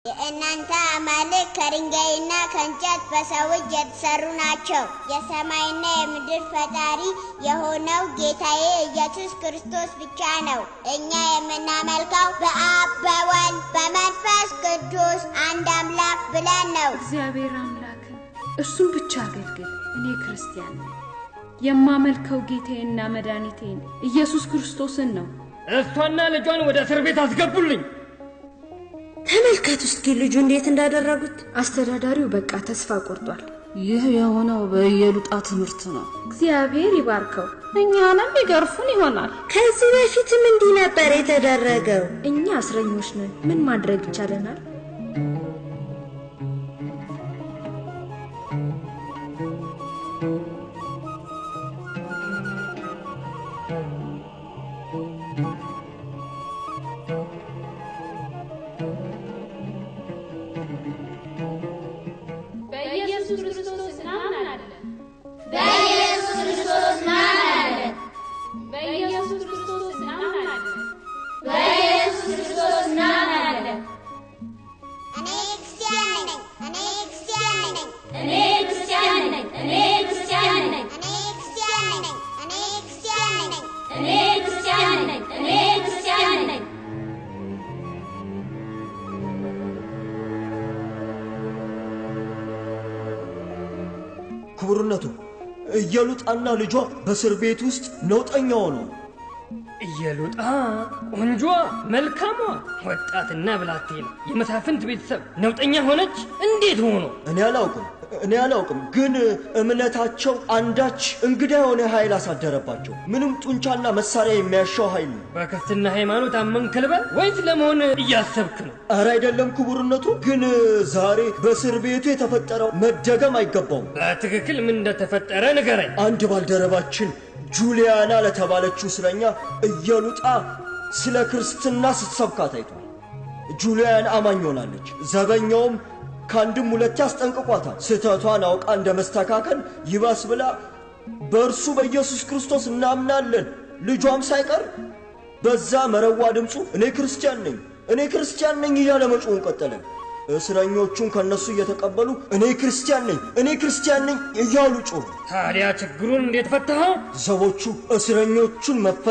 የእናንተ አማልክት ከድንጋይና ከእንጨት በሰው እጅ የተሰሩ ናቸው። የሰማይና የምድር ፈጣሪ የሆነው ጌታዬ ኢየሱስ ክርስቶስ ብቻ ነው። እኛ የምናመልከው በአብ፣ በወልድ፣ በመንፈስ ቅዱስ አንድ አምላክ ብለን ነው። እግዚአብሔር አምላክን እርሱን ብቻ አገልግል። እኔ ክርስቲያን ነኝ። የማመልከው ጌታዬና መድኃኒቴን ኢየሱስ ክርስቶስን ነው። እሷና ልጇን ወደ እስር ቤት አስገቡልኝ። ተመልከቱ እስኪ ልጁ እንዴት እንዳደረጉት። አስተዳዳሪው በቃ ተስፋ ቆርጧል። ይህ የሆነው በኢየሉጣ ትምህርት ነው። እግዚአብሔር ይባርከው። እኛንም ይገርፉን ይሆናል። ከዚህ በፊትም እንዲህ ነበር የተደረገው። እኛ እስረኞች ነን። ምን ማድረግ ይቻለናል? በኢየሱስ ክርስቶስ እናምናለን። በኢየሱስ ክርስቶስ እናምናለን። በኢየሱስ ክርስቶስ እናምናለን። በኢየሱስ ክርስቶስ እናምናለን። እኔ ክርስቲያን ነኝ። እኔ ክርስቲያን ነኝ። እኔ ክርስቲያን ነኝ። እኔ ክርስቲያን ነኝ። እኔ ክርስቲያን ነኝ። እኔ ክርስቲያን ነኝ። እኔ ክርስቲያን ነኝ። እኔ ክርስቲያን ነኝ። ክቡርነቱ፣ ኢየሉጣና ልጇ በእስር ቤት ውስጥ ነውጠኛ ሆነዋል። ኢየሉጣ ቆንጆዋ፣ መልካሟ ወጣትና ብላቴና የመሳፍንት ቤተሰብ ነውጠኛ ሆነች? እንዴት ሆኖ? እኔ አላውቅም፣ እኔ አላውቅም። ግን እምነታቸው አንዳች እንግዳ የሆነ ኃይል አሳደረባቸው። ምንም ጡንቻና መሳሪያ የሚያሻው ኃይል ነው። በክርስትና ሃይማኖት አመንክ ልበል ወይስ ለመሆን እያሰብክ ነው? ኧረ አይደለም ክቡርነቱ። ግን ዛሬ በእስር ቤቱ የተፈጠረው መደገም አይገባውም። በትክክል ምን እንደተፈጠረ ንገረኝ። አንድ ባልደረባችን ጁሊያና ለተባለችው እስረኛ ኢየሉጣ ስለ ክርስትና ስትሰብካ ታይቷል። ጁሊያን አማኝ ሆናለች። ዘበኛውም ከአንድም ሁለቴ አስጠንቅቋታል። ስህተቷን አውቃ እንደ መስተካከል ይባስ ብላ በእርሱ በኢየሱስ ክርስቶስ እናምናለን፣ ልጇም ሳይቀር በዛ መረዋ ድምፁ እኔ ክርስቲያን ነኝ፣ እኔ ክርስቲያን ነኝ እያለ መጮውን ቀጠለ። እስረኞቹን ከነሱ እየተቀበሉ እኔ ክርስቲያን ነኝ፣ እኔ ክርስቲያን ነኝ እያሉ ጮሁ። ታዲያ ችግሩን እንዴት ፈታኸው? ዘቦቹ እስረኞቹን መፈ